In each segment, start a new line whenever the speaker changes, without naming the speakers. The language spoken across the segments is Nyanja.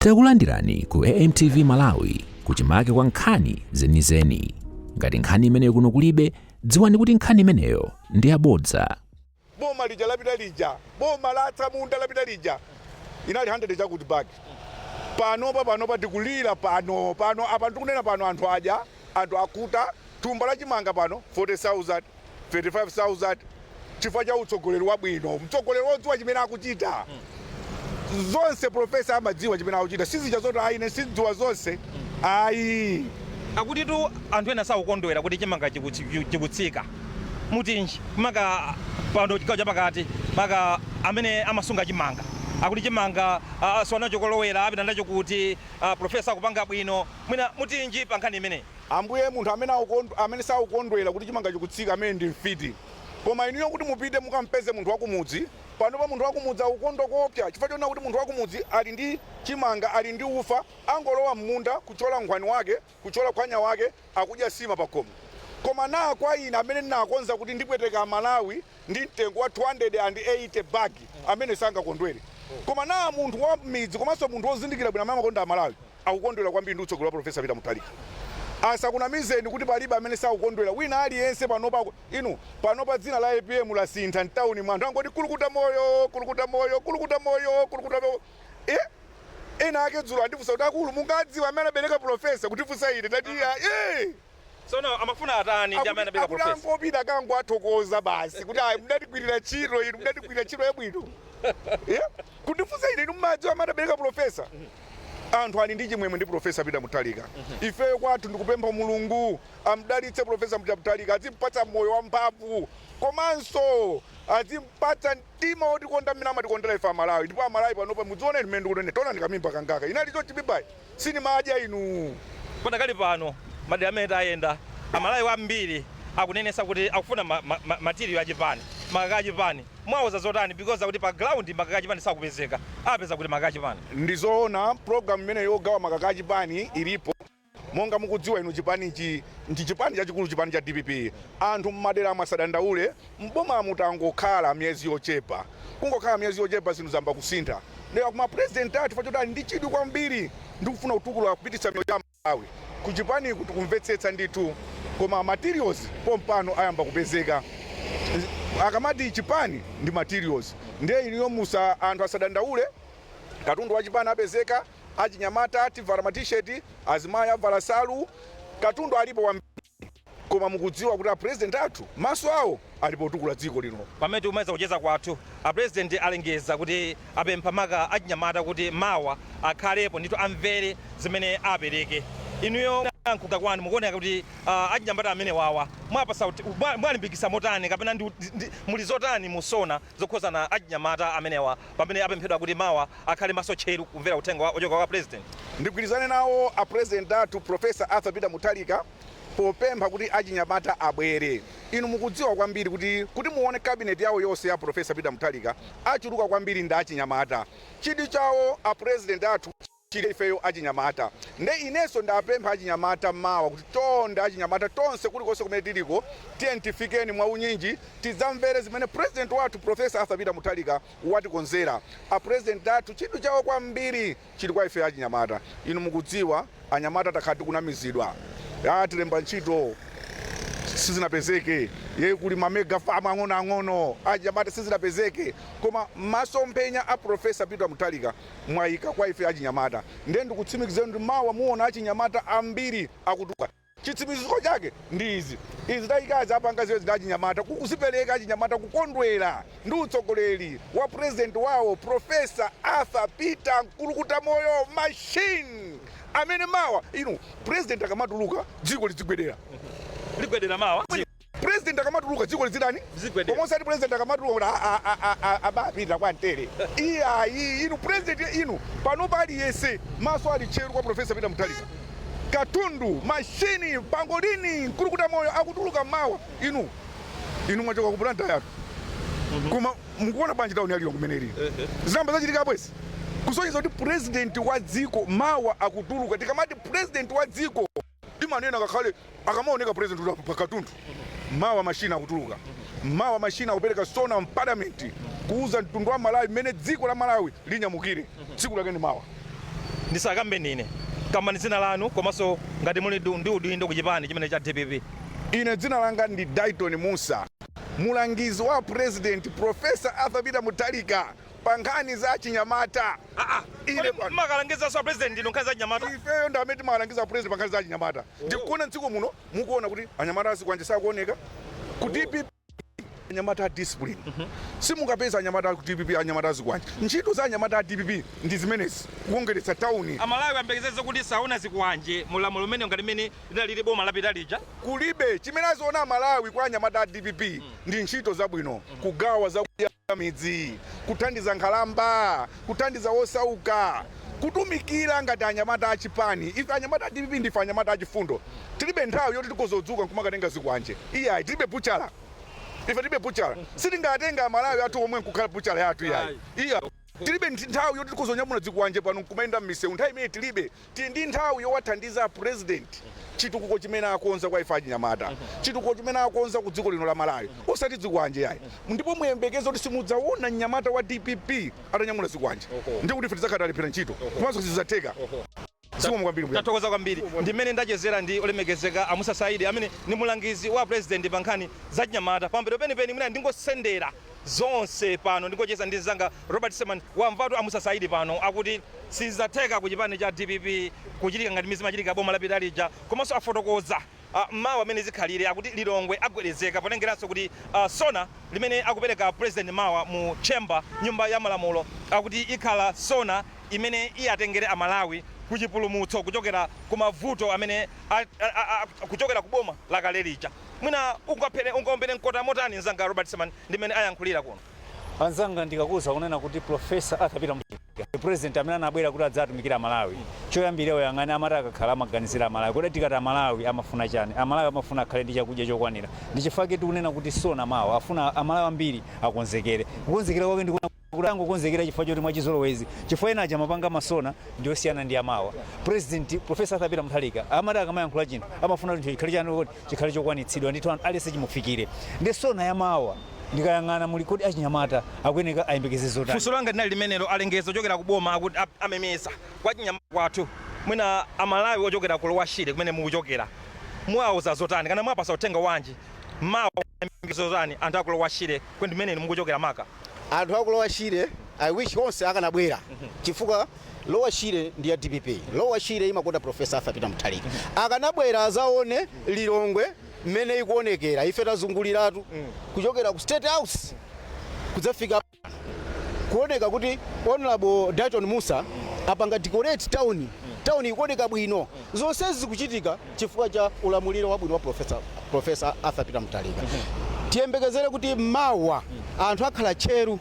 Takulandirani ku AMTV Malawi, kuchimake kwa nkhani zenizeni. Ngati nkhani imeneyo kuno kulibe, dziwani kuti nkhani imeneyo ndi yabodza.
Boma lija lapita lija, boma la atsamunda lapita lija, inali 100 chakuti bag. Panopa tikulira pano pano apa ndikunena pano, anthu adya, anthu akuta thumba la chimanga pano 40,000, 35,000, chifukwa cha utsogoleri wabwino, mtsogoleri wodziwa chimene akuchita zonse. Professor amadziwa chimene akuchita, sizija zoti ayi, ine sindidziwa zonse, ayi.
Akutitu anthu ena sakukondwera kuti chimanga chikutsika. Mutinji maka pano chigawo chapakati, maka amene amasunga chimanga, akuti chimanga siwanacho kolowera, apita nacho kuti professor akupanga bwino. Mwina mutinji pa nkhani imeneyi?
Ambuye, munthu amene sakukondwera kuti chimanga chikutsika, amene ndi mfiti. Koma inuyo kuti mupite mukampeze munthu wakumudzi panopa, munthu wakumudzi akukondwa kopsa, chifukwa chonena kuti munthu wakumudzi ali ndi chimanga, ali ndi ufa, angolowa m'munda kuchola nkhwani wake, kuchola khwanya wake, akudya sima pakhomo. Koma na kwa ine amene ndinakonza kuti ndipweteka Malawi ndi mtengo wa 280 bag, amene sangakondwere. Koma na munthu wa midzi komanso munthu wozindikira bwino amene amakonda Amalawi akukondwera kwambiri ndi utsogoleri wa Professor Peter Mutharika. Asakunamizeni kuti palibe amene sakukondwera. Wina aliyense panopa, inu, panopa dzina la APM lasintha mtawuni mwanthu, angoti kulukuta moyo, kulukuta moyo, kulukuta moyo, kulukuta moyo, eh? Ena ake dzulo andifunsa kuti, "Akulu, mungadziwa amene anabereka professor?" Kutifunsa ine, ndati ya, eh.
Tsono amafuna atani ndi amene anabereka
Akuti
professor?
Angopita kango athokoza basi kuti, "Ayi, mudatigwirira ntchito inu, mudatigwirira ntchito yabwino." Yeah? Kundifunsa ine, "Inu mumadziwa amene anabereka professor?" Anthu ali ndi chimwemwe ndi Professor Peter Mutharika. Ifeyo kwathu ndikupempha Mulungu amdalitse Professor Peter Mutharika, azimpatsa moyo wamphamvu komanso azimpatsa mtima wotikonda mmene amatikondera ife Amalawi. Ndipo Amalawi panopa mudzione mmene ndikunene, taonani kamimba kangaka, inali chonchi mimbayi sinimadya inu.
Padakali pano madera amene tayenda, Amalawi ambiri akunenesa kuti akufuna material achipani, makaka achipani. Mwauza zotani? Because akuti pa ground makaka achipani sakupezeka. Apeza kuti makaka achipani?
Ndizoona, program imene yogawa makaka achipani ilipo. Monga mukudziwa inu, chipanichi ndi chipani chachikulu, chipani cha DPP. Anthu mmadera asadandaule, mboma mutangokhala miyezi yochepa, kungokhala miyezi yochepa, zinthu zamba kusintha. Ndeka kuma president athu pachoti ali ndi chidwi kwambiri ndi kufuna kutukula, kupititsa miyoyo ya Malawi kuchipaniku, tikumvetsetsa ndithu. Koma materials pompano ayamba kupezeka. Akamati chipani ndi materials, ndiye inuyo musa, anthu asadandaule, katundu wa chipani apezeka. Achinyamata tivala ma T-shirt, azimayi avala salu, katundu alipo wambiri. Koma mukudziwa kuti a president athu maso awo ali potukula dziko lino.
Pamene tikumaliza kucheza kwathu, a president alengeza kuti apempha maka achinyamata kuti mawa akhalepo ndithu, amvere zimene apereke. Inuyo nkuga kwanu mukuoneka kuti achinyamata amene wawa mwapasa mwalimbikisa motani, kapena muli zotani musona zokhuzana achinyamata amenewa pamene apemphedwa kuti mawa akhale maso tcheru kumvera uthenga ochoka kwa president?
Ndigwirizane nawo a president athu Professor Arthur Peter Mutharika popempha kuti achinyamata abwere. Inu mukudziwa kwambiri kuti muone cabinet yawo yonse ya Professor Peter Mutharika, achuluka kwambiri ndi achinyamata. Chidwi chawo a president athu chili ifeyo achinyamata. Nde inenso ndapempha achinyamata mawa kuti chonde achinyamata tonse, kulikonse kumene tiliko, tiye tifikeni mwaunyinji, tidzamvere zimene president wathu Professor Arthur Peter Mutharika watikonzera. A president athu chidwi chawo kwambiri chili kwa ife achinyamata. Inu mukudziwa anyamata takhala tikunamizidwa, ya tilemba ntchito, sizinapezeke, ye kuli ma mega farm ang'onoang'ono achinyamata, sizinapezeke. Koma masomphenya a Professor Peter Mutharika mwayika kwa ife achinyamata. Ndiye ndikutsimikizeni kuti mawa muona achinyamata ambiri akutuka. Chitsimikiziko chake ndi izi tayikazi, apanga ziwe zida achinyamata kukuzipereka, achinyamata kukondwera ndi utsogoleri wa president wawo Professor Arthur Peter Mkulukuta Moyo Machine, amene mawa inu president akamatuluka dziko lidzigwedera.
Ligwedera mawa?
President akamatuluka dziko lidzidani?
Lizigwedera.
Koma osati president akamatuluka kuti abapita kwa mtere, iyayi. Inu, president, inu, pano paliyense maso ali tcheru kwa Professor Peter Mutharika. Katundu machine pangolini Mkulukuta Moyo akutuluka mawa. Inu mwachoka ku Blantyre yatu, koma mukuona bwanji tauni ya Lilongwe kumene ili? Zinamba zachitika bwezi kusonyeza kuti president wa dziko mawa akutuluka. Tikamati president wa dziko, imanena kakhale akamaoneka president kuti pa katundu mawa machine akutuluka. Mawa machine akupereka SONA m'parliament kuuza mtundu wa Malawi mmene dziko la Malawi linyamukire. Tsiku lake ndi mawa.
Ndisakambe nine, kambani dzina lanu komanso ngati muli ndi udindo ku chipani chimene cha DPP.
Ine dzina langa ndi Dayton Musa, mulangizi wa President Professor Arthur Peter Mutharika pa nkhani za chinyamata. Ine pano
Makalangizanso a President ndinu nkhani za chinyamata?
Ifeyo ndi amene timalangiza President pa nkhani za chinyamata. Ndikuona mdziko muno mukuona kuti anyamata azikwanje sakuoneka. Ku DPP anyamata a discipline simungapeza. Anyamata ku DPP, anyamata azikwanje. Ntchito za anyamata a DPP ndi zimenezi, kukongeretsa tawuni.
Amalawi ambekezeze kuti saona zikwanje mulamulo umene ngati limene linalili boma lapita lija?
Kulibe. Chimene aziona Malawi kwa anyamata a DPP ndi ntchito zabwino, kugawa zakudya midzi, kuthandiza nkhalamba, kuthandiza osauka, kutumikira ngati anyamata achipani. Ife anyamata a DPP ndife anyamata achifundo. Tilibe nthawi yoti tikozodzuka nkumakatenga zikwanje, iyayi. Tilibe buchala ife, tilibe buchala. Sitingatenga Amalawi athu omwe nkukhala buchala yathu, iyayi, iya. Tilibe nthawi yoti tikozonyamula zikwanje pano nkumayenda m'misewu. Nthawi imene tilibe. Tili ndi nthawi yowathandiza President, chitukuko chimene akonza kwa ife achinyamata, chitukuko chimene akonza ku dziko lino la Malawi, osati zikwanje, yayi. Ndipo muyembekeze kuti simudzaona mnyamata wa DPP atanyamula zikwanje. Ndi kuti ife tidzakhala talephera ntchito komanso sizidzatheka. Zikomo kwambiri, mbuya.
Tathokoza kwambiri. Ndimene ndachezera ndi olemekezeka Amusa Saidi, amene ndi mulangizi wa President pa nkhani za chinyamata. Pampeto penipeni mwina ndingosendera zonse pano, ndingocheza ndi mzanga Robert Seman. Wamvatu Amusa Saidi pano akuti sizidzatheka ku chipani cha DPP kuchitika ngati zimachitika boma lapita lija. Komanso afotokoza mawu amene zikhalire, akuti Lilongwe agwedezeka, potengeranso kuti SONA limene akupereka President mawa mu chamber, nyumba ya malamulo, akuti ikhala SONA imene iyatengere Amalawi kuchipulumutso kuchokera ku mavuto amene kuchokera ku boma lakale lija. Mwina ungaombere mkota motani, mzanga Robert Seman, ndimene ayankhulira kuno?
Anzanga, ndikakuza kunena kuti Professor Arthur Peter Mutharika, President amene anabwera kuti adzatumikira Malawi, choyambirira uyang'ane, amati akakhala amaganizira Amalawi. Kodi tikati Amalawi amafuna chani? Amalawi amafuna akhale ndi chakudya chokwanira. Ndi chifukwa tikunena kuti SONA mawa afuna Amalawi ambiri akonzekere. Kukonzekera kwake ndi kuti angokonzekera chifukwa choti mwachizolowezi, chifukwa ena aja amapanga ma SONA ndi osiyana ndi amawa. President Professor Arthur Peter Mutharika amati akamayankhula chinthu, amafuna kuti chikhale chani? Kuti chikhale chokwanitsidwa ndithu, anthu aliyense chimufikire. Ndi SONA yamawa, ndikayang'ana muli kodi achinyamata akuyeneka ayembekeze zotani?
Funso langa linali limenelo. Alengeza ochokera ku boma, akuti amemeza kwa chinyamata kwathu. Mwina Amalawi ochokera ku Lower Shire kumene mukuchokera, muwauza zotani kana mwapasa uthenga wanji mawa? Ayembekeze zotani anthu aku Lower Shire kwendi mmene mukuchokera maka?
Anthu aku Lower Shire, I wish onse akanabwera, chifukwa Lower Shire ndi ya DPP. Lower Shire imakonda Professor Arthur Peter Mutharika. Akanabwera azaone Lilongwe mmene ikuonekera. Ife tazunguliratu kuchokera ku State House kudzafika kuoneka kuti Honorable Dayton Musa apanga decorate town. Town ikuoneka bwino. Zonsezi zikuchitika chifukwa cha ulamuliro wabwino wa Professor Arthur Peter Mutharika. Tiyembekezere kuti mawa anthu akhala tcheru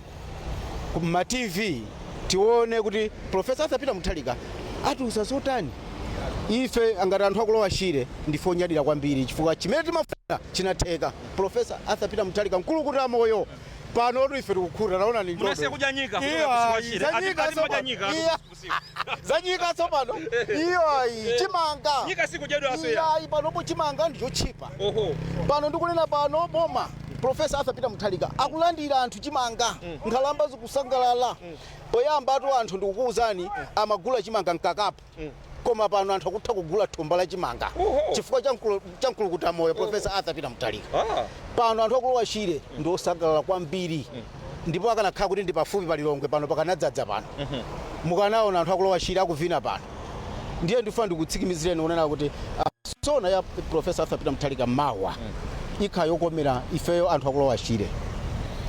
kuma TV, tione kuti Professor Arthur Peter Mutharika atiuza zotani. Ife ngati anthu aku Lower Shire ndife onyadira kwambiri, chifukwa chimene timafuna chinatheka. Professor Arthur Peter Mutharika, mkulukuta moyo. Panotu ife tikukhuta, taona ni
Munasiya kudya nyika?
Iya,
Kuchokera
za
ku
nyika
Shire. Ati
tsopano.
madya nyika.
Iya. Za nyika tsopano iyo ayi, chimanga.
Nyika sikudyedwa aso ya?
Iyayi, panopo chimanga ndichotchipa. Pano ndikunena pano, boma Professor Arthur Peter Mutharika akulandira anthu chimanga, nkhalamba zikusangalala. Poyambatu anthu, ndikukuwuzani, amagula chimanga mkakapu, koma pano anthu akutha kugula thumba la chimanga chifukwa cha mkulukuta moyo Professor Arthur Peter Mutharika. Pano anthu aku Lower Shire ndi osangalala kwambiri, ndipo akanakhala kuti ndi pafupi pa Lilongwe pano, pakanadzadza pano. Mukanaona anthu aku Lower Shire akuvina pano. Ndiye ndifuna ndikutsimikizireni kunena kuti SONA ya Professor Arthur Peter Mutharika mawa ikhala yokomera ifeyo anthu aku Lower Shire.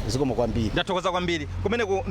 Zikomo kwambiri.
Ndathokoza kwambiri. Kumeneku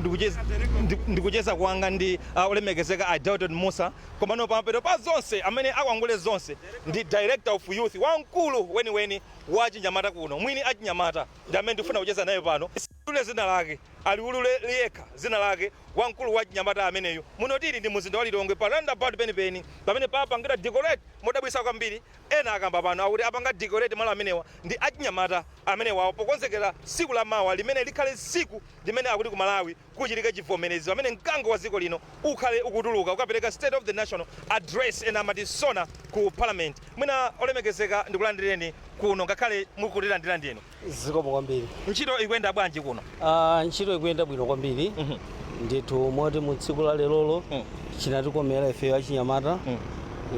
ndikucheza kwanga ndi olemekezeka a Dalton Musa. Komano pamapeto pa zonse, amene akwangule zonse ndi Director of Youth, wamkulu weniweni wa chinyamata kuno, mwini achinyamata, ndi amene ndifuna kucheza naye pano. Ule zina lake aliulule yekha, zina lake wamkulu wa chinyamata ameneyu. Muno tili ndi mzinda wa Lilongwe, pa roundabout penipeni pamene papangidwa decorate modabwisa kwambiri. Ena akamba pano akuti apanga decorate malo amenewa ndi achinyamata amenewawo pokonzekera tsiku la mawa, limene likhale tsiku limene akuti ku Malawi kuchitike chivomerezi, pamene mkango wa dziko lino ukhale ukutuluka ukapereka State of the National Address, ena amati SONA, ku Parliament. Mwina olemekezeka, ndikulandireni kuno, ngakhale mukutilandira ndinu.
Zikomo kwambiri.
Ntchito ikuyenda bwanji kuno?
Ntchito ikuyenda bwino kwambiri. Ndithu, moti mu tsiku la lerolo chinatikomera ifeyo achinyamata,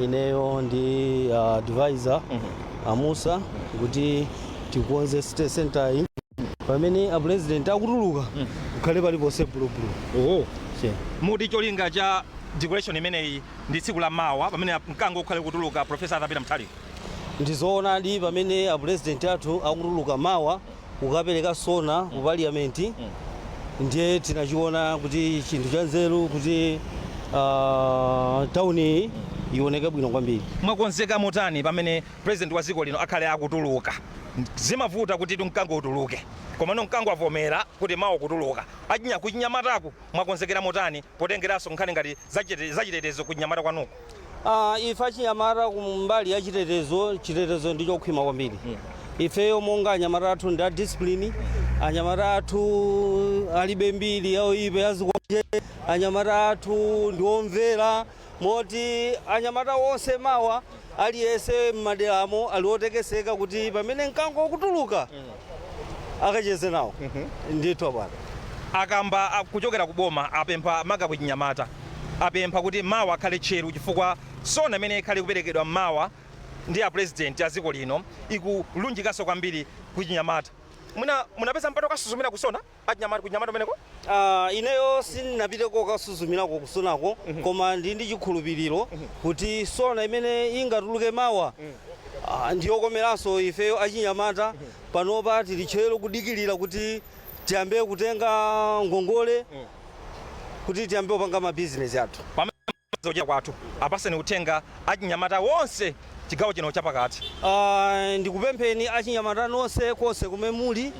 ineyo ndi advisor Amusa, kuti tikonze city center iyi. Pamene a president akutuluka, kukhale paliponse bulubulu.
Oho.
Che.
Muti cholinga cha decoration imeneyi ndi tsiku la mawa pamene mkango ukhale kutuluka, Professor Arthur Peter Mutharika?
Ndizoonadi, pamene a president athu akutuluka mawa kukapereka SONA ku parliament, ndiye tinachiona kuti chinthu cha nzeru kuti tawuni ioneke bwino kwambiri.
Mwakonzeka motani pamene president wa dziko lino akhale akutuluka? Zimavuta kuti mkango utuluke, komano mkango avomera kuti mawa kutuluka. Achinya kuchinyamataku mwakonzekera motani, potengeranso nkhani ngati zachitetezo kuchinyamata kwanuko?
Ife achinyamata, kumbali ya chitetezo, chitetezo ndi chokhwima kwambiri. Ifeyo monga anyamata athu ndi a discipline, anyamata athu alibe mbiri yaoyipa yazikonje, anyamata athu ndi omvera, moti anyamata onse mawa aliyense m'maderamo ali otekeseka kuti pamene mkango ukutuluka akacheze nawo ndithu abwana.
Akamba kuchokera ku boma apempha maka kuchinyamata, apempha kuti mawa akhale tcheru chifukwa SONA imene ikhale kuperekedwa mawa ndi a president a dziko lino ikulunjikanso kwambiri kuchinyamata. Mwina munapeza mpata kasuzumira ku SONA achinyamata kuchinyamata umeneko?
Ineyo sindinapiteko kasuzumirako ku SONAko, koma ndi chikhulupiriro kuti SONA imene ingatuluke mawa ndiyokomeranso ifeyo achinyamata. Panopa tili tcheru kudikirira kuti tiyambe kutenga ngongole kuti tiyambe kupanga mabizinesi athu.
Zochita kwathu, apaseni uthenga achinyamata wonse chigawo chino chapakati.
Ndikupempheni achinyamata nonse konse kumene muli,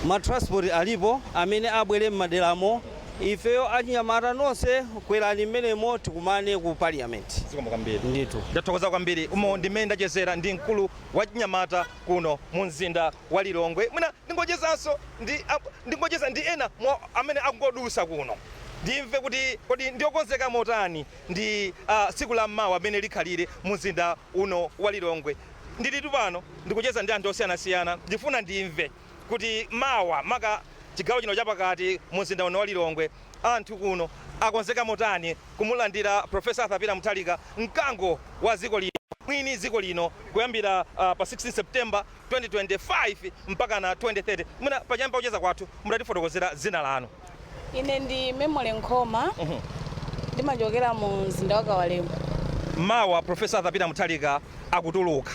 ma transport alipo amene abwere m'maderamo. Ifeyo achinyamata nonse kwerani mmenemo, tikumane ku parliament.
Zikomo kwambiri.
Ndithu.
Ndathokoza kwambiri. Umo ndimene ndachezera ndi mkulu wa chinyamata kuno mu mzinda wa Lilongwe. Mwina ndingochezanso ndi ndingocheza ndi ena mwa amene akungodusa kuno, ndimve kuti kodi ndiokonzeka motani ndi tsiku la mawa amene likhalire mu mzinda uno wa Lilongwe. Ndilitu pano ndikucheza ndi anthu osiyanasiyana, ndifuna ndimve kuti mawa maka chigawo chino chapakati, mu mzinda uno wa Lilongwe, anthu kuno akonzeka motani kumulandira Professor Arthur Peter Mutharika, mkango wa dziko lino, mwini dziko lino kuyambira pa 16 September 2025 mpaka na 2030. Mwina pachiyambi kucheza kwathu mutatifotokozera dzina lanu.
Ine ndi Memole Nkhoma, ndimachokera mu mzinda wa Kawalemo.
Mawa Professor Arthur Peter Mutharika akutuluka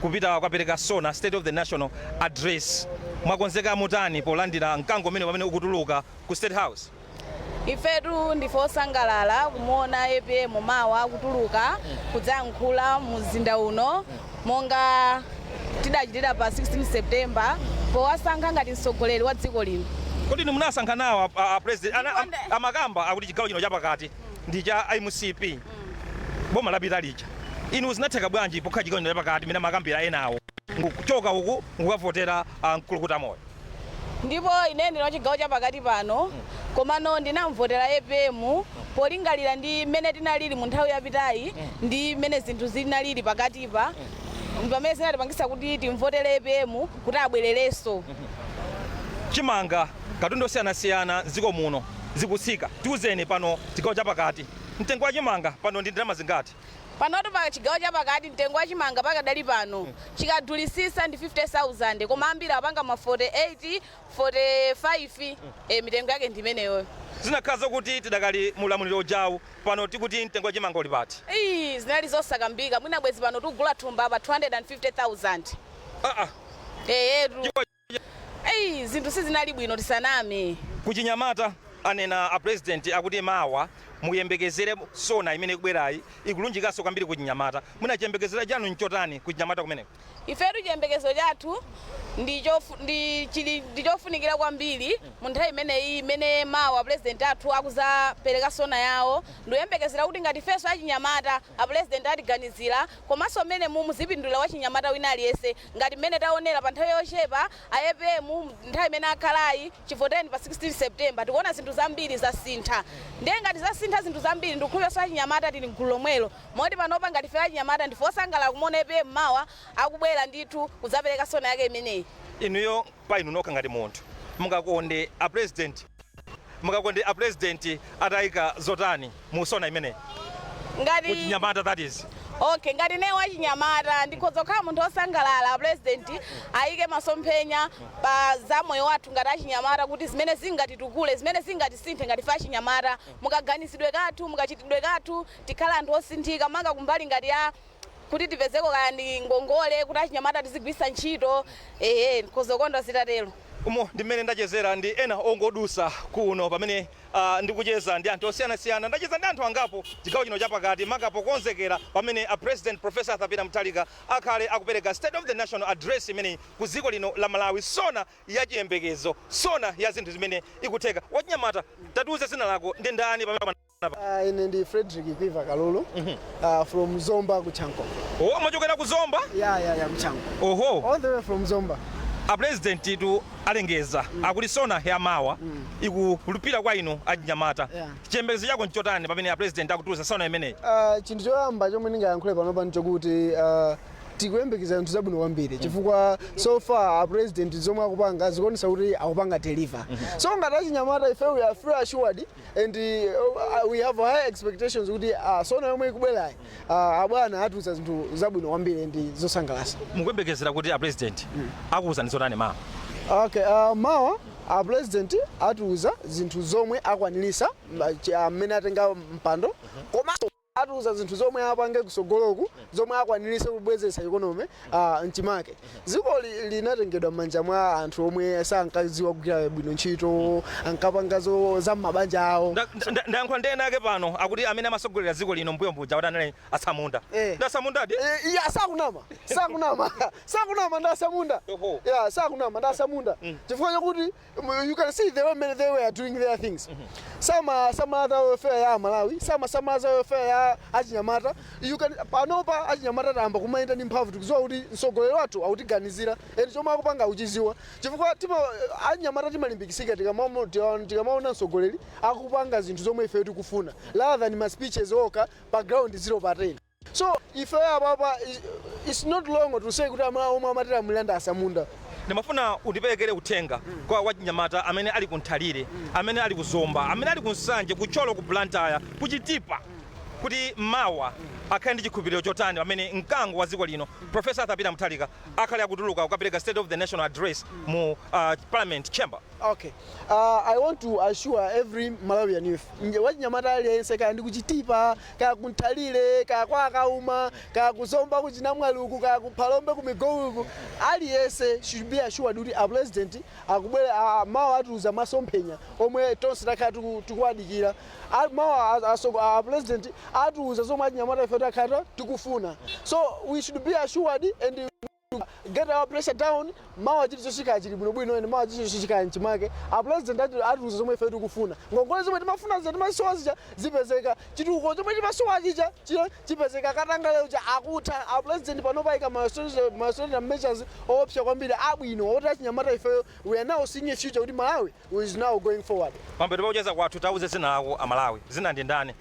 kupita kukapereka SONA, State of the National Address. Mwakonzeka motani polandira mkango umene pamene ukutuluka ku State House?
Ifetu ndife osangalala kumuona APM mawa akutuluka kudzayankhula mu mzinda uno, monga tidachitira pa 16 September powasankha ngati mtsogoleri wa dziko lino.
Kodi inu munasankha nawo a president amakamba akuti chigawo chino chapakati ndi cha MCP, boma lapita lija. Inu zinatheka bwanji pokhala chigawo chino chapakati mene amakambira enawo nkuchoka uku nkukavotera Mkulukuta Moyo?
Ndipo ine ndino chigawo chapakati pano, komano ndinamvotera APM polingalira ndi mmene tinalili mu nthawi yapitayi ndi mmene zinthu zinalili pakatipa, pamene zinatipangisa kuti timvotere APM kuti abwererenso.
Chimanga, katundu osiyanasiyana mdziko muno zikutsika. Tiuzeni pano chigawo chapakati, mtengo wa chimanga pano ndi ndalama zingati?
Panotu pa chigawo chapakati mtengo wa chimanga pakadali pano chikadulisisa ndi 50,000, koma ambiri apanga ma 48, 45. Mitengo yake ndi imeneyoyo.
Zinakhala zokuti tidakali mulamuliro ujawu, pano tikuti mtengo wa chimanga uli pati?
Ii, zinali zosakambika, mwina bwezi pano tikugula thumba pa 250,000.
Aa.
Eyetu. Eyi, zinthu sizinali bwino, tisaname.
Kuchinyamata anena a president akuti mawa muyembekezere SONA imene ikubwerayi ikulunjikanso kwambiri kuchinyamata. Mwina chiyembekezero chanu nchotani kuchinyamata kumeneko?
Ifetu chiyembekezo chathu ndi chofunikira kwambiri mu nthawi imeneyi imene mawa president athu akuzapereka SONA yawo. Ndikuyembekezera kuti ngati ifenso achinyamata, a president atiganizira, komanso mmene muzipindulira wachinyamata wina aliyense, ngati mmene taonera pa nthawi yochepa a APM nthawi imene akhalayi chivoteni pa 16 September, tikuona zinthu zambiri zasintha. Ndiye ngati zasintha zinthu zambiri, ndikukhulupirira achinyamata tili mgulu lomwelo, moti panopa ngati ife achinyamata ndife osangalala kumuona APM mawa akubwera ndithu kudzapereka SONA yake imeneyi.
Inuyo pa inu nokha ngati munthu, mungakonde a president Mungakonde a president atayika zotani mu SONA imeneyi?
Ngati
Kuchinyamata, that is.
Okay, ngati ine wachinyamata, ndikhoza kukhala munthu osangalala president ayike masomphenya pa za moyo wathu ngati achinyamata, kuti zimene zingatitukule, zimene zingatisinthe ngati ife achinyamata, mukaganizidwe kathu, mukachitidwe kathu, tikhala anthu osinthika, manga kumbali ngati ya kuti tipezeko kaya ndi ngongole kuti achinyamata tizigwisa ntchito. Ehe, ndikhoza kukondwa zitatero.
Umo ndi mmene ndachezera ndi ena ongodusa kuno pamene ndikucheza ndi anthu osiyanasiyana. Ndacheza ndi anthu angapo chigawo chino chapakati, maka pokonzekera pamene a President Professor Arthur Peter Mutharika akhale akupereka State of the National Address imeneyi ku dziko lino la Malawi, SONA ya chiyembekezo, SONA ya zinthu zimene ikutheka. Wachinyamata, tatiuze dzina lako ndi ndani pamene?
Ine ndi Frederick Quiva Kalulu from Zomba ku Chanko.
Oh, mwachokera ku Zomba?
Yeah, ku Chanko.
Oho.
All the way from Zomba.
A president tu alengeza akuti SONA ya mawa ikulupira kwa inu achinyamata. Chiyembekezo chako nchotani pamene a president akutulutsa SONA imeneyi?
Chinthu choyamba chomwe ndingayankhule panopa nchokuti tikuyembekeza zinthu zabwino kwambiri, chifukwa so far a president zomwe akupanga zikuonesa kuti akupanga deliver. So ngati achinyamata ife, we are fully assured and we have high expectations kuti SONA yomwe ikubwerayi, abwana atiuza zinthu zabwino kwambiri ndi zosangalatsa.
Mukuyembekezera kuti a president akuwuzani zotani mawa?
Okay, mawa a president atiuza zinthu zomwe akwanirisa mmene atenga mpando, komanso atiuza zinthu zomwe apange kusogoloku, zomwe akwanirise kubwezeretsa economy mchimake. Dziko linatengedwa m'manja mwa anthu omwe sankadziwa kugwira bwino ntchito, ankapanga za m'mabanja awo.
Ndayankhula ndi ena ake pano, akuti amene amasogolera dziko lino mbuyo mbuja kuti anali atsamunda. Ndasamundadi?
Eh, iya, sakunama, sakunama, sakunama, ndasamunda. Yeah, sakunama, ndasamunda, chifukwa chokuti you can see the way many they were doing their things. Sama samala welfare ya Malawi, sama samala welfare ya achinyamata. You can, panopa achinyamata tayamba kumayenda ndi mphamvu. Tikudziwa kuti mtsogoleri wathu akutiganizira and chomwe akupanga akuchiziwa, chifukwa tima achinyamata timalimbikitsika tikamaona mtsogoleri akupanga zinthu zomwe ife tikufuna rather than ma speeches okha pa ground 0 pa 10. So ife apapa, it's not long to say kuti omwe amatilamulira ndi asamunda.
Ndimafuna undiperekere uthenga kwa wachinyamata amene ali ku Nthalire, amene ali ku Zomba, amene ali ku Nsanje, ku Thyolo, ku Blantyre, ku Chitipa, kuti mawa akhale ndi chikhulupiriro chotani pamene mkango wa dziko lino, Professor Arthur Peter Mutharika, akhale akutuluka kukapereka State of the National Address mu Parliament chamber.
Okay, I want to assure every Malawian youth, wachinyamata aliyense, kaya ndi kuChitipa, kaya kuNthalire, kaya kwa Akauma, kaya kuZomba kuChinamwaluku, kaya kuPhalombe kuMigowi, aliyense should be assured kuti a president akubwera mawa, atiuza masomphenya omwe tonse takhala tikuwadikira. Mawa a president atiuza zomwe achinyamata ife takhala tikufuna. So we should be assured and get our pressure down. Mawa chilichonse chikhala chili bwinobwino and mawa chilichonse chikhala mchimake. A president atiuza zomwe ife tikufuna. Ngongole zomwe timafuna zija, timasowa zija, zipezeka. Chitukuko chomwe timasowa chija chipezeka. Katangale uja akutha. A president pano payika ma austerity measures oopsa kwambiri, abwino, oti achinyamata ifeyo we are now seeing a future kuti Malawi is now going forward.
Pampeto pakucheza kwathu, tauze zina lako Amalawi, zina ndi ndani?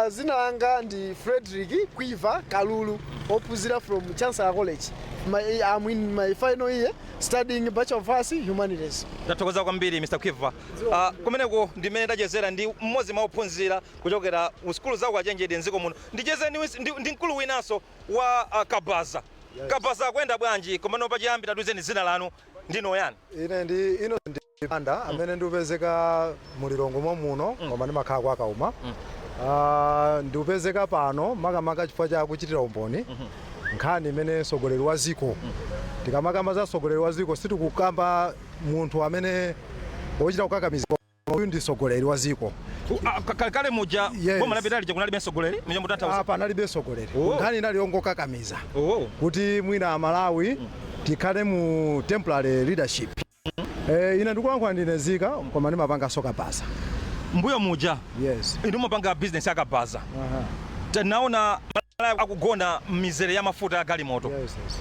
Zina langa ndi Frederick Quiva Kalulu, ophunzira from Chancellor College. I'm in my final year studying Bachelor of Arts, Humanities.
Ndathokoza kwambiri, Mr Quiva. Kumeneko ndimene ndachezera ndi mmodzi mwa ophunzira kuchokera ku sukulu za ukachenjede mdziko muno. Ndicheze ndi mkulu winanso wa kabaza. Kabaza akuyenda bwanji? Komano pachiyambi tatiuzeni zina lanu, ndino yani?
Ine ndi Innocent Banda, amene ndikupezeka muLilongwe muno, koma ndimakhala kwa Kauma. Ndikupezeka pano makamaka chifukwa cha kuchitira umboni nkhani imene mtsogoleri wa ziko. Tikamakamba za mtsogoleri wa ziko, sitikukamba munthu amene wochita kukakamizidwa. Uyu ndi mtsogoleri wa ziko.
Kalekale muja, boma lapitali, kunalibe mtsogoleri mene mutanthauza?
Apa analibe mtsogoleri. Nkhani inali yongokakamiza kuti mwina Amalawi tikhale mu temporary leadership. Ine ndikulankhula ndine nzika, koma ndimapanganso kabaza.
Mbuyo muja?
Yes.
Inu mumapanga business yakabaza. Tinaona Malawi akugona mizere ya mafuta ya galimoto.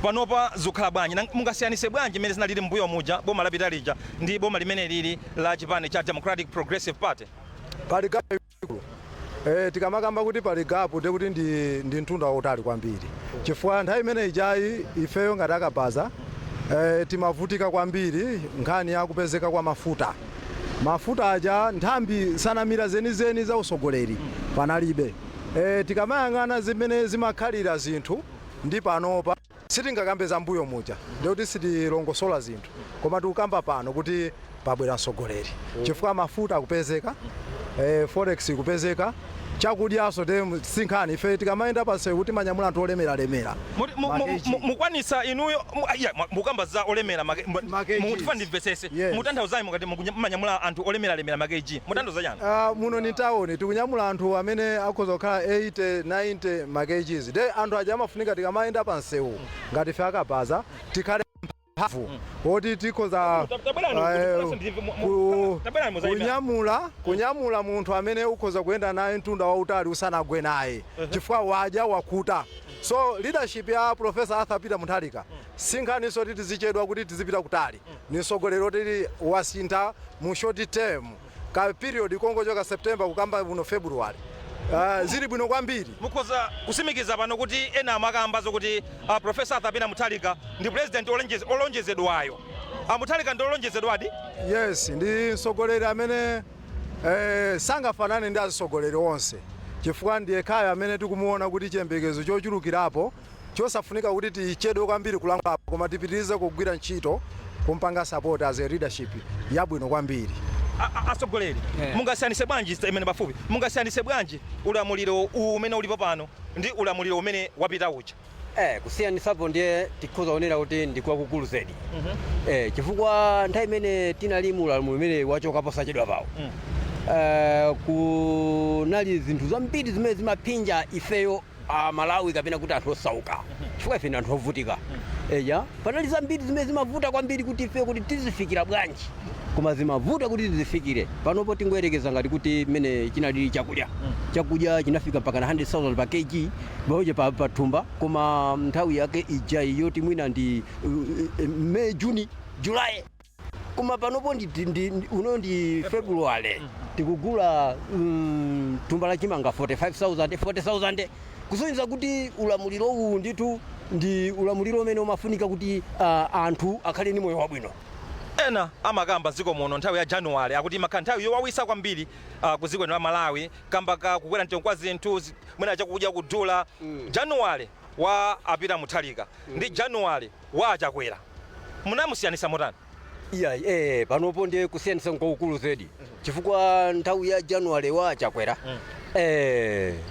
Panopa zikukhala bwanji? Mungasiyanise bwanji mmene zinalili mbuyo muja, boma lapita lija, ndi boma limene lili la chipani cha Democratic Progressive Party?
Pali gap ikulu. Tikamakamba kuti pali gap, ndekuti ndi mtunda wautali kwambiri, chifukwa nthawi imene ijayi ifeyo ngati akabaza timavutika kwambiri nkhani ya kupezeka kwa mafuta. Mafuta aja, nthambi, nsanamira zenizeni za usogoleri panalibe. Tikamayang'ana zimene zimakhalira zinthu ndi panopa, sitingakambe za mbuyo muja, ndikuti sitilongosola zinthu, koma tikukamba pano kuti pabwera msogoleri chifukwa mafuta akupezeka, forex ikupezeka, chakudyaso te sinkhani. Ife tikamayenda pansewu kuti manyamula anthu olemeralemera.
Mukwanisa inuyo iya, mukamba za olemera
Ma KGs.
Mutifa ndimvesese.
Yes.
Mutanthauzani mukati mumanyamula anthu olemeralemera ma kg, mutanthauza chani?
Muno ni tawuni, tikunyamula anthu amene akhoza kukhala 80 90 ma kgs. De anthu aja amafunika tikamayenda pansewu ngati ife akabaza tikhale mphamvu woti tikhoza
Tabwerani, tabwerani muzayime.
kunyamula munthu amene ukhoza kuyenda naye mtunda wautali usanagwe naye chifukwa wadya wakhuta. So leadership ya Professor Arthur Peter Mutharika sinkhaniso kuti tizichedwa kuti tizipita kutali, ni mtsogoleri oti wasintha mu short term ka period kongochoka September kukamba muno February. Zili bwino kwambiri.
Mukhoza kusimikiza pano kuti ena amakamba zokuti Professor Arthur Peter Mutharika ndi president olonjezedwayo, Mutharika ndi olonjezedwadi?
Yes, ndi mtsogoleri amene sangafanane ndi atsogoleri onse chifukwa ndiye khayo amene tikumuona kuti chiyembekezo chochulukirapo, chosafunika kuti tichedwe kwambiri kulankhulapo, koma tipitirize kugwira ntchito kumpanga support as a leadership yabwino kwambiri.
Atsogoleri, mungasiyanise bwanji, imene pafupi, mungasiyanise bwanji ulamuliro uwu umene ulipo pano ndi ulamuliro umene wapita uja?
Kusiyanisapo ndiye tikhoza kuonera kuti ndi kwakukulu zedi, chifukwa nthawi imene tinali mu ulamuliro umene wachoka posachedwa pawo, kunali zinthu zambiri zimene zimaphinja ifeyo Amalawi kapena kuti anthu osauka, chifukwa ife ndi anthu ovutika. Eya, panali zambiri zimene zimavuta kwambiri kuti ife kuti tizifikira bwanji, koma zimavuta kuti tizifikire. Panopo tingoyerekeza ngati kuti mmene chinalili chakudya, chakudya chinafika mpaka na 100,000 pa kg paoje pa thumba, koma nthawi yake ija yoti mwina ndi May, June, July, koma panopo uno ndi February, tikugula thumba la chimanga 45,000, 40,000, kusonyeza kuti ulamuliro uwu ndithu ndi ulamuliro umene umafunika kuti anthu akhale ndi moyo wabwino.
Ena amakamba dziko muno nthawi ya Januwale akuti imakhala nthawi yowawisa kwambiri ku dziko lino la Malawi kamba ka kukwera mtengo kwa zinthu, mwina chakudya kudula. Januwale wa a Peter Mutharika ndi Januwale wa Achakwera munamusiyanisa motani?
Iya, panopo ndiye kusiyanisa kwakukulu zedi, chifukwa nthawi ya Januwale wa Chakwera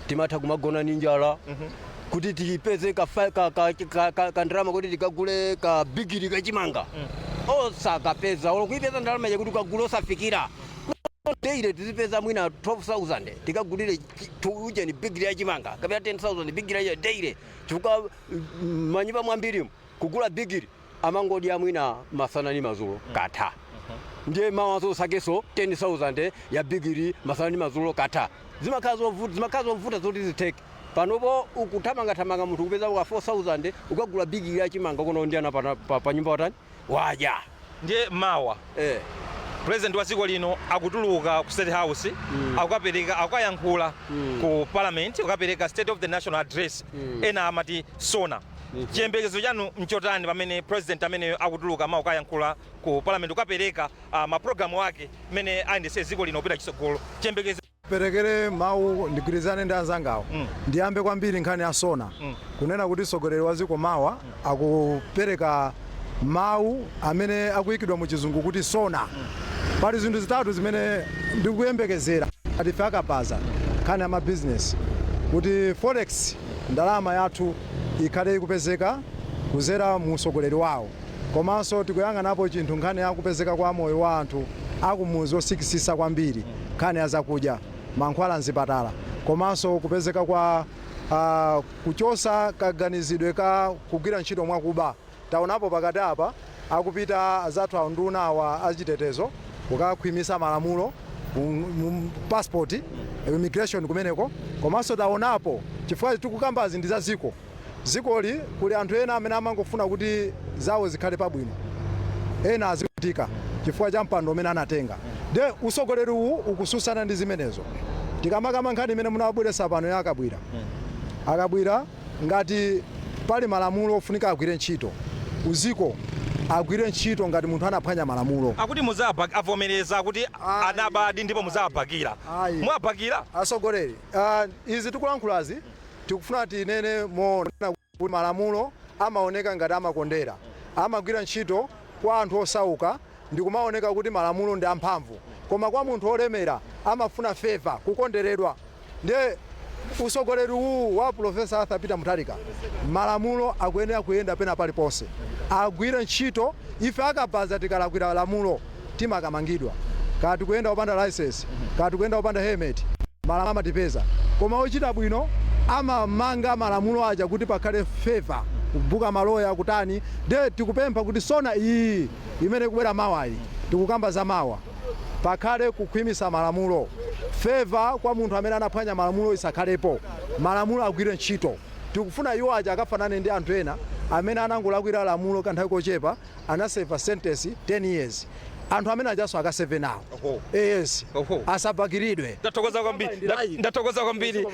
timatha kumagona ni njala kuti tipeze ka ndalama kuti tikagule ka bigiri kachimanga, osakapeza olo kuipeza ndalama yakuti ukagule, osafikira. Daily tizipeza mwina 12,000 tikagulire ujeni bigiri ya chimanga kapena 10,000 bigiri ya daily, chifukwa manyumba mwambirimu kugula bigiri amangodya mwina masana ni madzulo, katha. Ndiye mawazo sakeso 10,000 ya bigiri masana ni madzulo, katha. Zimakhala zovuta zoti zitheke. Panopo ukuthamangathamanga munthu kupeza ka 4000 ukagula bigiri ya chimanga kuno ndi ana pa nyumba watani wadya.
Ndiye mawa president wa dziko lino akutuluka ku State House, akukapereka, akukayankhula ku Parliament, kukapereka State of the National Address, ena amati SONA. Chiyembekezo chanu nchotani pamene president ameneyo akutuluka mawa kukayankhula ku Parliament, kukapereka mapulogalamu ake mmene ayendetse dziko lino kupita chitsogolo? Chiyembekezo?
Perekere mawu, ndigwirizane ndi anzangawo. Ndiyambe kwambiri nkhani ya SONA, kunena kuti mtsogoleri wa dziko mawa akupereka mawu amene akuyikidwa mu Chizungu kuti SONA. Pali zinthu zitatu zimene ndikuyembekezera ati ife akabaza: nkhani ya mabizinesi, kuti forex, ndalama yathu ikhale ikupezeka kuzera mu utsogoleri wawo, komanso tikuyang'anapo chinthu nkhani ya kupezeka kwa moyo wa anthu akumuzi osikisisa kwambiri, nkhani ya zakudya, mankhwala mzipatala, komanso kupezeka kwa kuchosa kaganizidwe ka kugwira ntchito mwakuba. Taonapo pakati apa akupita azathu anduna awa achitetezo kukakhwimisa malamulo mu passport, immigration kumeneko. Komanso taonapo, chifukwa tikukambazi ndi za ziko, zikoli kuli anthu ena amene amangofuna kuti zawo zikhale pabwino, ena azikutika chifukwa cha mpando umene anatenga. De usogoleri uwu ukususana ndi zimenezo. Tikamakamba nkhani imene munabweretsa pano ya Akabwira, Akabwira, ngati pali malamulo ofunika agwire ntchito uziko. Agwire ntchito ngati munthu anaphwanya malamulo.
Akuti avomereza kuti anabadi ndipo muzabakira.
Ayi.
Mwabakira.
Asogoleri, izi tikulankhulazi tikufuna tinene moona kuti malamulo amaoneka ngati amakondera, amagwira ntchito kwa anthu osauka ndikumaoneka kuti malamulo ndi amphamvu, koma kwa munthu olemera amafuna favour, kukonderedwa. Ndiye usogoleri uwu wa Professor Arthur Peter Mutharika, malamulo akuyenera kuyenda pena paliponse, agwire ntchito. Ife akabaza tikalakwira lamulo timakamangidwa, kati kuyenda opanda license, kati kuyenda opanda helmet, malamulo amatipeza. Koma ochita bwino amamanga malamulo aja kuti pakhale favour, kubuka maloya kutani. Ndiye tikupempha kuti SONA iyi imene ikubwera mawayi, tikukamba za mawa, pakhale kukhwimisa malamulo. Favour kwa munthu amene anaphwanya malamulo isakhalepo, malamulo agwire ntchito. Tikufuna iwo aja akafanane ndi anthu ena amene anangolakwira lamulo kanthawi kochepa, anaseva sentence 10 years. Anthu amene ajaso akaseve nawo. Yes. Asabakiridwe.
Ndathokoza kwambiri. Ndathokoza kwambiri.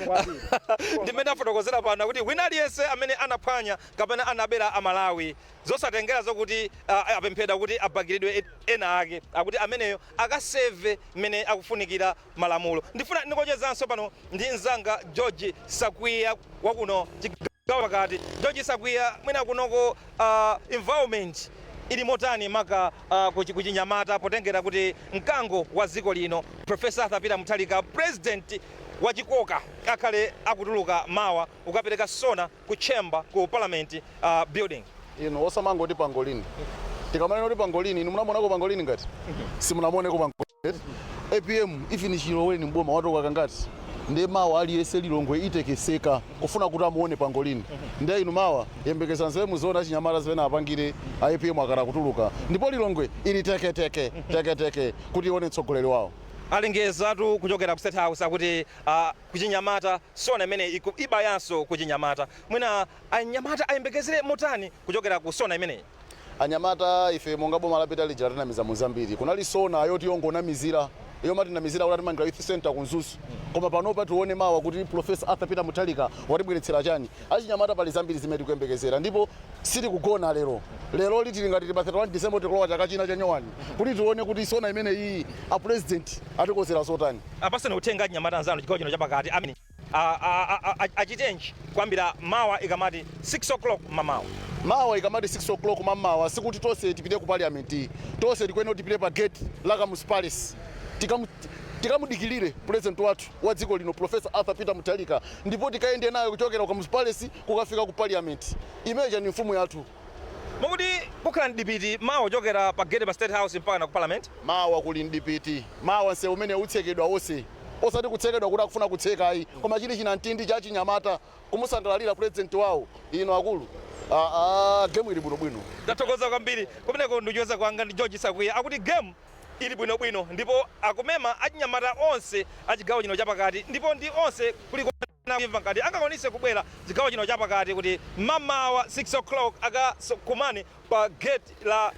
Ndimene afotokozera pano kuti wina aliyense amene anaphwanya kapena anabera Amalawi, zosatengera zokuti apemphedwa kuti abakiridwe ena ake, akuti ameneyo akaseve mmene akufunikira malamulo. Ndifuna ndikochezanso pano ndi mzanga George Sakwiya wakuno chigawo pakati. George Sakwiya, mwina kunoko environment ili motani, maka kuchinyamata, potengera kuti mkango wa dziko lino, Professor Arthur Peter Mutharika, president wachikoka, akhale akutuluka mawa ukapereka SONA ku chamber, ku parliament building?
Inu osamangoti pangolini. Tikamanena kuti pangolini, inu munamonako pangolini? Ngati simunamoneko pangolini, APM even chiloweni mboma watoka kangati? Ndiye mawa aliyense Lilongwe itekeseka kufuna kuti amuone pangolini. Ndiye inu mawa yembekezani zimene muziona achinyamata zimene apangire a APM akana kutuluka, ndipo Lilongwe ili teketeke teketeke kuti ione mtsogoleri wawo.
Alengezatu kuchokera ku State House akuti kuchinyamata SONA imene ibayanso kuchinyamata. Mwina anyamata ayembekezere motani kuchokera ku SONA imeneyi?
Anyamata, ife monga boma lapita lija latinamiza muzambiri. Kunali SONA yoti yongonamizira, yomatinamizira kuti atimangira youth center ku Mzuzu. Koma panopa tione mawa kuti Professor Arthur Peter Mutharika watibweretsera chani. Achinyamata pali zambiri zimene tikuyembekezera, ndipo sitikugona lero. Lero litili ngati tili pa 31 December, tikulowa chaka china cha nyowani, kuti tione kuti SONA imene iyi a president atikozera zotani.
Apaseni uthenga achinyamata anzanu chigawo chino chapakati amene achitenji kuyambira mawa ikamati 6 o'clock mamawa.
Mawa ikamati 6 o'clock mamawa, sikuti tonse tipite ku parliament. Tonse tikuyenera kuti tipite pa gate la Kamuzu Palace, tikamudikirire president wathu wa dziko lino, Professor Arthur Peter Mutharika, ndipo tikayende nayo kuchokera ku Kamuzu Palace kukafika ku parliament. Imeneja ni mfumu yathu.
Mukuti kukhala mdipiti mawa kuchokera pa gate pa State House mpaka na ku parliament?
Mawa kuli mdipiti. Mawa nsewu umene utsekedwa wonse, osati kutsekedwa kuti akufuna kutseka ayi, koma chili chinamtindi cha chinyamata kumusangalalira president wawo. Ino akulu, game ili bwinobwino.
Ndathokoza kwambiri. Kumeneko ndikucheza kwanga ndi George Sakwiya, akuti game ili bwinobwino ndipo akumema achinyamata onse achigawo chino chapakati, ndipo ndi onse kuliko imva ngati angakwanise kubwera chigawo chino chapakati, kuti mamawa 6 o'clock akakumane pa gate la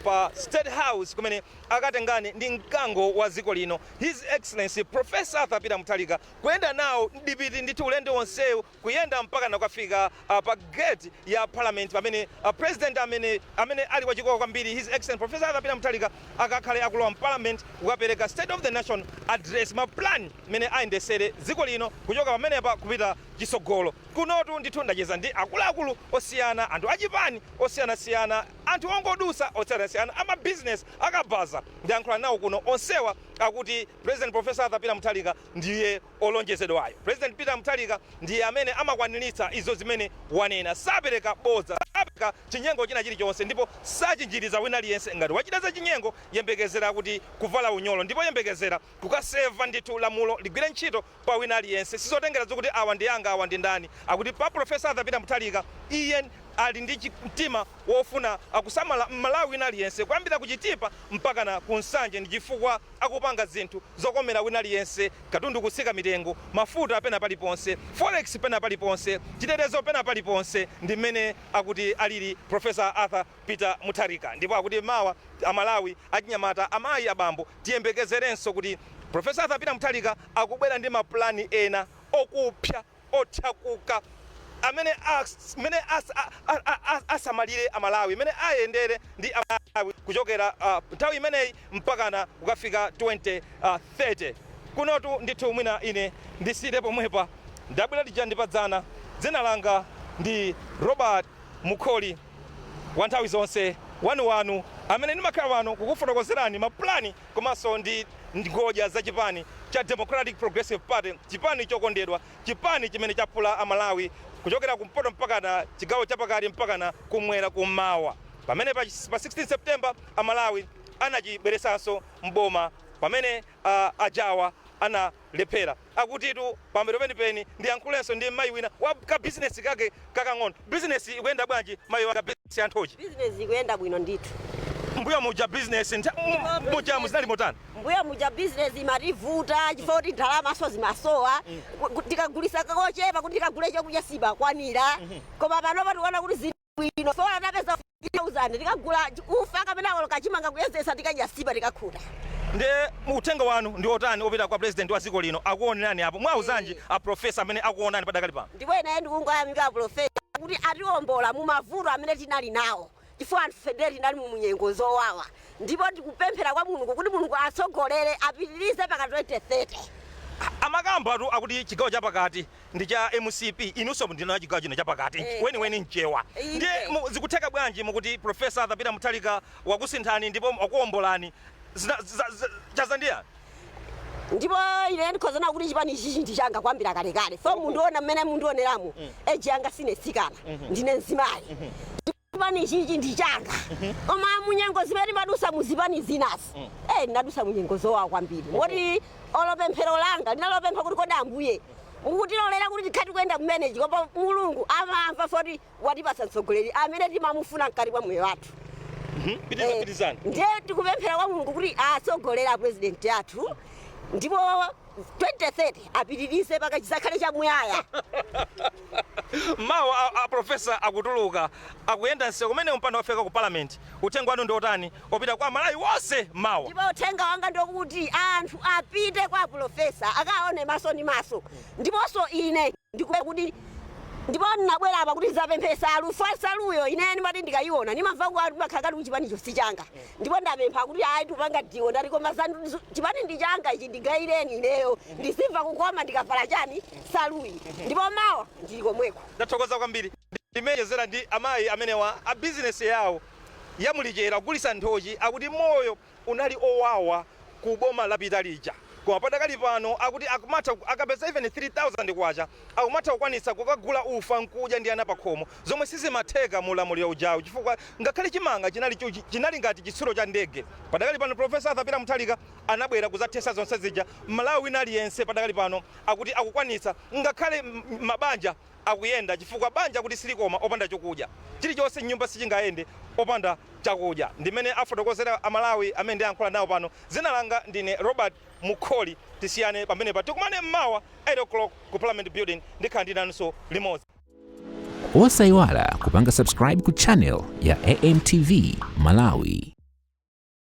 pa State House, kumene akatengane ndi mkango wa dziko lino, His Excellency Professor Arthur Peter Mutharika, kuyenda nawo mdipiti ndithu ulendo wonsewu, kuyenda mpaka nakukafika pa gate ya parliament, pamene president amene ali wachikoka kwambiri, His Excellency Professor Arthur Peter Mutharika, akakhale akulowa mparliament kukapereka State of the Nation Address, ma plan mene ayendesere dziko lino kuchoka pamenepa kupita chisogolo. Kunotu ndithu ndacheza ndi akuluakulu osiyana, anthu achipani osiyanasiyana, anthu ongodusa osiyanasiyana, amabizinesi, akabaza, ndiyankhula nawo kuno. Onsewa akuti President Professor Arthur Peter Mutharika ndiye olonjezedwayo. President Peter Mutharika ndiye amene amakwaniritsa izo zimene wanena, sapereka bodza, sapereka chinyengo china chilichonse, ndipo sachinjiriza wina aliyense. Ngati wachita za chinyengo, yembekezera kuti kuvala unyolo, ndipo yembekezera kukaseva ndithu, lamulo ligwire ntchito pa wina aliyense. Sizotengera zokuti awa ndi anga, awa ndi ndani. Akuti pa Professor Arthur Peter Mutharika, iye ali ndi mtima wofuna akusamala Mmalawi wina aliyense, kuyambira kuchitipa mpaka na kunsanje. Ndi chifukwa akupanga zinthu zokomera wina aliyense: katundu kutsika mitengo, mafuta pena paliponse, forex pena paliponse, chitetezo pena paliponse. Ndi mmene akuti alili Professor Arthur Peter Mutharika. Ndipo akuti mawa Amalawi, achinyamata, amayi, abambo, tiyembekezerenso kuti Professor Arthur Peter Mutharika akubwera ndi mapulani ena okupsa, othakuka. Amene mene asamalire Amalawi, amene ayendere ndi Amalawi kuchokera nthawi imeneyi mpakana kukafika 2030. Kunotu ndithu mwina ine ndisire pomwepa. Ndabwera tija ndipadzana. Dzina langa ndi Robert Mukholi, wa nthawi zonse, wanuwanu, amene ndimakhala pano kukufotokozerani mapulani komanso ndi ngodya za chipani cha Democratic Progressive Party, chipani chokondedwa, chipani chimene chaphula Amalawi kuchokera kumpoto mpakana chigawo chapakati mpakana kumwera kummawa, pamene pa 16 September Amalawi anachibweresanso mboma pamene ajawa analephera. Akutitu pambero penipeni ndiyankhulenso ndi mayi wina wa ka bizinesi kake kakang'ono. Bizinesi ikuyenda bwanji, mayi wa bizinesi ya nthochi?
Bizinesi ikuyenda bwino ndithu.
Mbuyo muja bizinesi muja muzinali motani?
Mbuyo muja bizinesi imativuta chifukwa kuti ndalamaso zimasowa. Tikagulisa kochepa kuti tikagule chakudya simakwanira, koma panopa tikuona kuti zili bwino. So atapeza 1000 tikagula ufa kapena olo kachimanga kuyezesa, tikadya sipa, tikakhuta.
Ndiye uthenga wanu ndi otani opita kwa President wa dziko lino? Akuonerani apo, mwauzanji a Professor amene akuonani padakali pano?
Ndipo ine ndikungoyamika Professor kuti atiwombola mu mavuto amene tinali nawo, chifukwa anthu federe tinali mu munyengo zowawa, ndipo tikupemphera kwa Mulungu kuti Mulungu atsogolere, apitirize paka 2030.
Amakambatu akuti chigawo chapakati ndi cha MCP. Inunso ndina chigawo chino chapakati, weniweni mchewa. Ndiye zikutheka bwanji mukuti Professor Arthur Peter Mutharika wakusinthani ndipo wakuwombolani? Chazandiyani?
Ndipo ine ndikhozana kuti chipani ichichi ndi changa kwambira kalekale. So mundiona mmene mundioneramo, age yanga sine sikana, ndine mzimayi. Chipani ichichi ndi changa, koma munyengo zimene timadusa muzipani zinazi, ndinadusa munyengo zowawa kwambiri, moti olo pemphero langa linalopempha kuti, kodi Ambuye mukutilolera kuti tikhati kuyenda kumenechi? Koma Mulungu amamva, foti watipasa mtsogoleri amene timamufuna mkati mwa moyo wathu.
Pitizani.
Ndiye tikupemphera kwa Mulungu kuti atsogolera President athu, ndipo 2030 apitirize paka chizakhale chamuyaya.
Mawa a Professor akutuluka, akuyenda msewu kumene mpando wafika ku Parliament. Uthenga wanu ndi otani opita kwa Malawi wonse mawa?
Ndipo uthenga wanga ndokuti anthu apite kwa Professor akaone maso ndi maso. Ndiponso ine ndikupe kuti ndipo ndinabwera apa kuti ndizapemphe salu fa saluyo. Ine ndimati ndikayiona ndimamva kuti ndimakhala ngati kuchipanicho si changa, ndipo ndapempha kuti ayi, tupanga diwo. Ndati koma chipani ndi changa ichi, ndigayireni ineyo, ndizimva kukoma ndikavala chani, saluyi. Ndipo mawa ndili komweko.
Ndathokoza kwambiri. Ndimechezera ndi amayi amenewa a bizinesi yawo yamulichera kugulisa nthochi. Akuti moyo unali owawa ku boma lapita lija, koma padakali pano akuti akumatha akapeza even 3000 kwacha akumatha kukwanitsa kukagula ufa nkudya ndi ana pakhomo, zomwe sizimatheka mu ulamuliro ujawu, chifukwa ngakhale chimanga chinali ngati chitsulo cha ndege. Padakali pano Professor Arthur Peter Mutharika anabwera kudzathesa zonse zija. Malawi wina aliyense padakali pano akuti akukwanitsa, ngakhale mabanja akuyenda, chifukwa banja kuti silikoma opanda chokudya. Chilichonse nyumba sichingayende opanda chakudya. Ndimene afotokozera Amalawi amene ndiyankhula nawo pano. Dzina langa ndine Robert Mukholi. Tisiyane pamenepa, tikumane mmawa 8 o'clock ku Parliament building. Ndikhala ndinanso limodzi.
Osayiwala kupanga subscribe ku channel ya AMTV Malawi.